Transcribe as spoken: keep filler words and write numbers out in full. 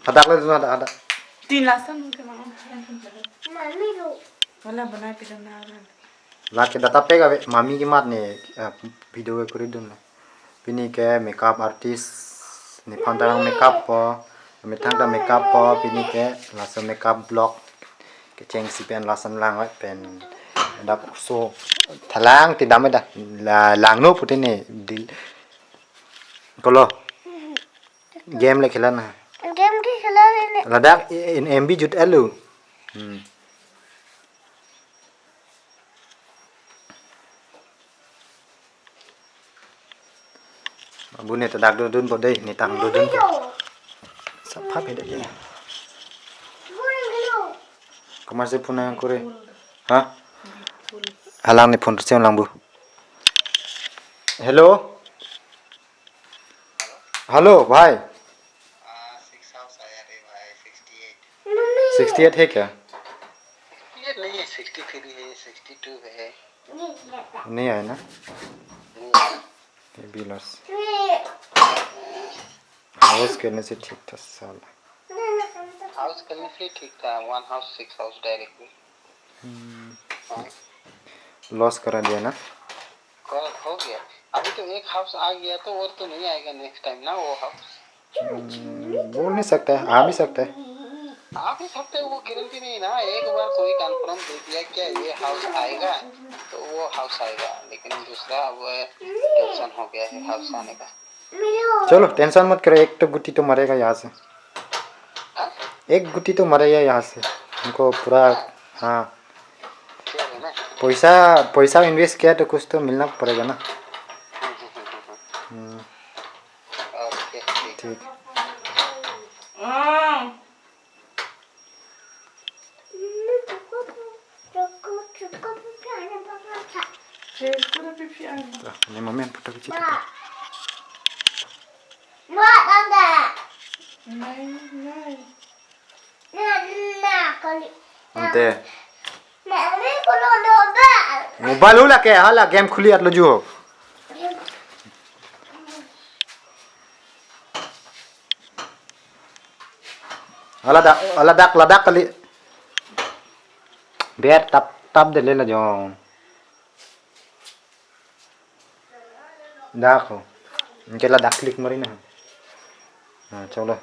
Hadak le dun, hadak, hadak. Tin lason ke mang. Mami lo. Wala banai pidam na wala. Lake data pack ave, mami kemat ne, eh, video ke kuri dun le. Pini ke makeup artist, nephan ta lang makeup po, methang ta makeup po, pini ke laso makeup vlog. Kechengsi pen lason lang pen dak so thalang ti dam da la langno putin ne dil. Kolo. Game le khela na. Game ke khela le. Ladak in M B jut alu. Hmm. Abu ne ta dak dodun po dei, ne tang dodun po. Sapha phe dei. Kumar se phone nang kore. Ha? Halang ne phone receiving lang bu. Hello. Hello bhai. Sixty eight है क्या? Sixty eight नहीं है, sixty three है, sixty two है। नहीं है ना? नहीं है। ये भी लॉस। हाउस करने से ठीक था साला। हाउस करने से ठीक था, one house six house directly. Loss करा दिया ना। हो गया। अभी तो एक हाउस आ गया तो और तो नहीं आएगा नेक्स्ट टाइम ना वो हाउस। बोल नहीं सकता है, आ भी सकता है। आ भी सकते हैं, वो गारंटी नहीं ना। एक बार कोई कंफर्म दे दिया क्या ये हाउस आएगा, तो वो हाउस आएगा, लेकिन दूसरा अब टेंशन हो गया है हाउस आने का। चलो टेंशन मत करो, एक तो गुट्टी तो मरेगा यहाँ से। हाँ? एक गुट्टी तो मरेगा यहाँ से। हमको पूरा, हाँ। क्या है ना? पैसा, पैसा इन्वेस्ट किया तो कुछ तो मिलना पड़ेगा ना। हम्म। ओके, ठीक। ठीक। Ini mami yang foto kecil. Ante. Mobile hula ke, hala game khuli at lo ju. Hala dak, hala dak, ladak kali. Ber tap, tap de le lajong. Dak ho. Anke ladak klik mari na. Na, cholo.